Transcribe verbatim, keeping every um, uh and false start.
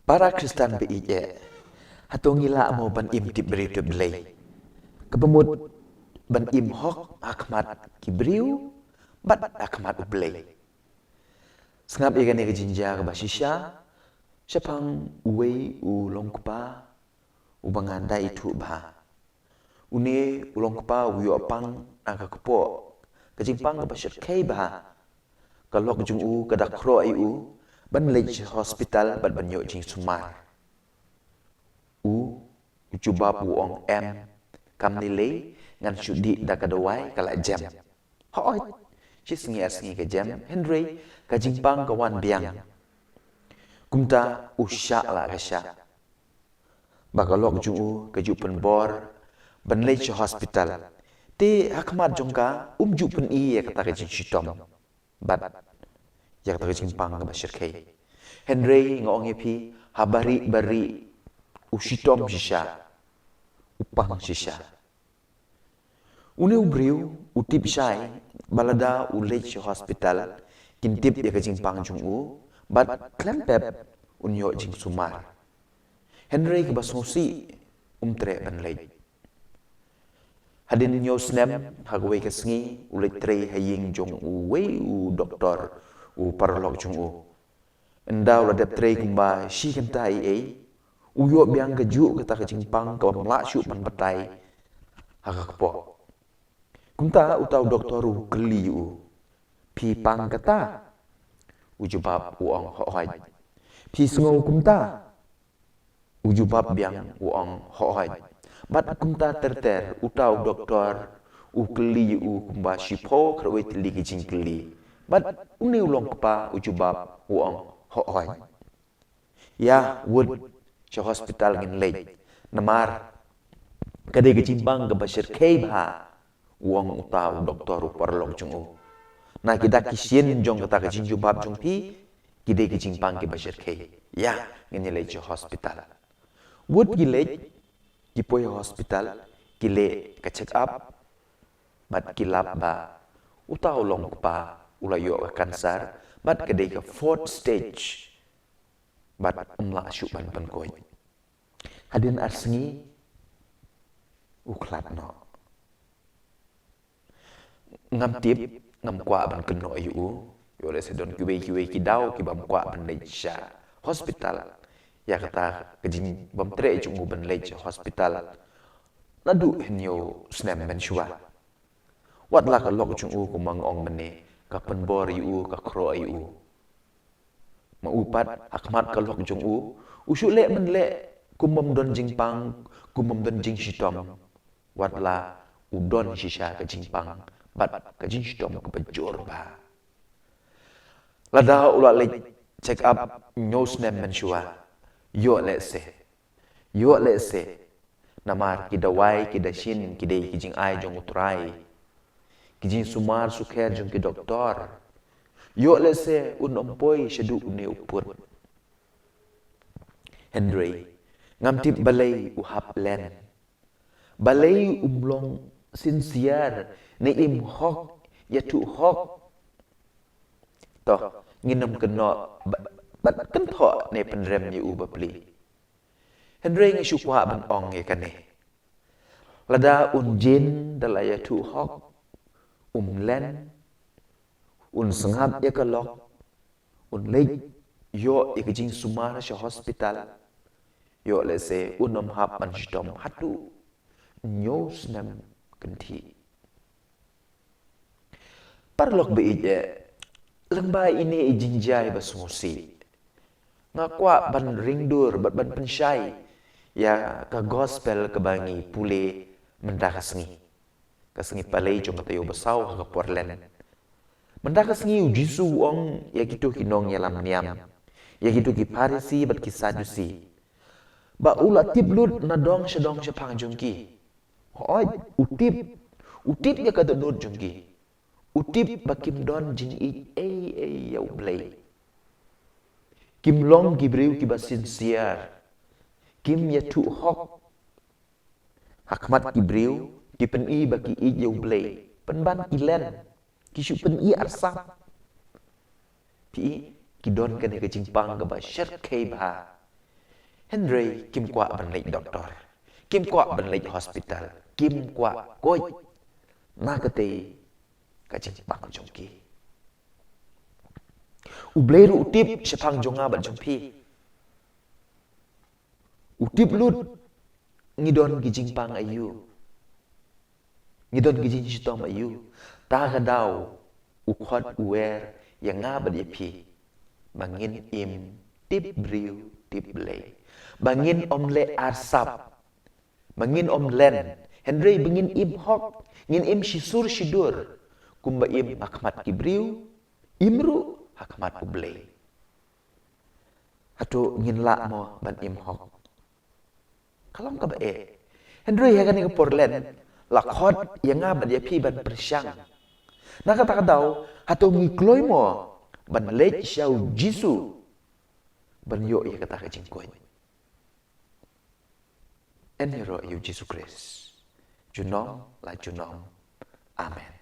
Para Khristan ba ïeit, hato ngi lah mo ban im tip briew tip Blei? Kaba mut ban im hok ha khmat ki briew bad ha khmat U Blei. Sngap ïa kane ka jingjia kaba shisha shaphang uwei u longkpa uba nga da ithuh bha. Une u longkpa u ïoh pang na ka kpoh ka jingpang kaba shyrkhei bha. Ka lok jong u ka da khroh ïa u ban leit sha hospital bad ban ïoh jingsumar. U, u jubab u ong, em, kam lei lei, ngan shu dih da ka dawai ka la jem. Hooid, shi sngi ar sngi ka jem, hynrei ka jingpang ka wan biang. Kumta u shah la ka shah. Ba ka lok jong u ka ju pynbor ban leit sha hospital. Te ha khmat jong ka um ju pyni ïa kata ka jingshitom bad ïa kata ka jingpang kaba shyrkhei. Hynrei nga ong ïa phi, ha barieh barieh u shitom shisha, u pang shisha. Une u briew u tip shai ba lada u leit sha hospital kin tip ïa ka jingpang jong u bad khlem pep un ïoh jingsumar. Hynrei kaba sngewsih um treh ban leit. Hadien hynñiew snem ha kawei ka sngi u leit trei ha ïing jong uwei u doktor u paralok jong u. Ynda u la dep trei kumba shi kynta eiei, u ïoh biang kajuh kata ka jingpang kaba ym lah shuh ban batai ha ka kpoh. Kumta uta u doktor u kylli u, phi pang kata? U jubab u ong, hooid. Phi sngew kumta? U jubab biang u ong, hooid. Bad kumta ter ter uta u doktor u kylli u kumba shiphew khatwei tylli ki jingkylli. Bad une u longkpa u jubab u ong, hooid. Ïa, wut, sha hospital ngin leit. Namar ka dei ka jingpang kaba shyrkhei bha, u ong uta u doktor u paralok jong u. Na ki dak ki shin jong kata ka jingjubab jong phi ki dei ka jingpang kaba shyrkhei. Ïa, ngin ïa leit sha hospital. Wut ki leit, ki poi ha hospital, ki leh ka check up bad ki lap ba uta u longkpa u la ïoh ka cancer bad ka dei ka fourth stage. Bad um lah shuh ban pynkhuid. Hadien ar sngi u khlad noh. Ngam tip, ngam kwah ban kynnoh ïa u. Ïoh lehse don kiwei kiwei ki daw ki bym kwah ban leit sha hospital ïa kata ka jingbymtreh jong u ban leit sha hospital. Naduh hynñiew snem mynshuwa. Wat la ka lok jong u kumba nga ong mynne ka pynbor ïa u, ka khroh ïa u. Ma u pat ha khmat ka lok jong u, u shu leh mynleh kum bym don jingpang, kum bym don jingshitom. Wat la u don shisha ka jingpang bad ka jingshitom kaba jur bha. Lada u la leit check up hynñiew snem mynshuwa, ïoh lehse, ïoh lehse namar ki dawai ki dashin ki dei ki jingai jong U Trai, ki jingsumar sukher jong ki doktor. Ïoh lehse un ym poi shaduh une u pud. Hynrei ngam tip balei u hap len. Balei um long sincere ne im hok, ïathuh hok. To, ngin ym kynnoh bad, bad kynthoh ne pynrem ïa u bapli. Hynrei nga shu kwah ban ong ïa kane. Lada un jin da la ïathuh hok, um len, un sngap ïa ka lok, un leit ïoh ïa ka jingsumar sha hospital, ïoh lehse un ym hap ban shitom haduh hynñiew snem kynthih. Paralok ba ïeit, eh, lyngba ine i jingjia ba sngewsih, nga kwah ban ringdur bad ban pynshai ïa ka gospel kaba ngi pule mynta ka sngi. Ka sngi Palei jong ka taïew ba saw ha ka por Lent. Mynta ka sngi U Jisu u ong ïa kito ki nongïalam niam, ïa kito ki Pharisi bad ki Sadusi, ba u la tip lut na dong sha dong shaphang jong ki. Hooid, u tip, u tip ïa ka dohnud jong ki. U tip ba kim don jingïeit ei ei ïa U Blei. Kim long ki briew kiba sincere. Kim ïathuh hok. Ha khmat ki briew, ki pyni ba ki ïeit ïa U Blei. Pynban ki len, ki shu pyni arsap. Phi, ki don kane ka jingpang kaba shyrkhei bha. Hynrei kim kwah ban leit doktor, kim kwah ban leit hospital, kim kwah koit na katei ka jingpang jong ki. U Blei ruh u tip shaphang jong nga bad jong phi. U tip lut ngi don ki jingpang aïu, ngi don ki jingshitom aïu. Ta ka daw u khot u wer ïa nga bad ïa phi ba ngin im tip briew tip Blei, ba ngin ym leh arsap, ba ngin ym len, hynrei ba ngin im hok, ngin im shisur shidur, kumba im ha khmat ki briew, im ruh ha khmat u Blei. Hato ngin lah mo ban im hok? Ka long kaba eh. Hynrei ha kane ka por leh la khot ïa nga bad ïa phi ban pyrshang. Na kata ka daw, hato ngi kloi mo ban leit sha u Jisu ban ïoh ïa kata ka jingkoit? Yn ïaroh ïa u Jisu Khrist junom la junom. Amen.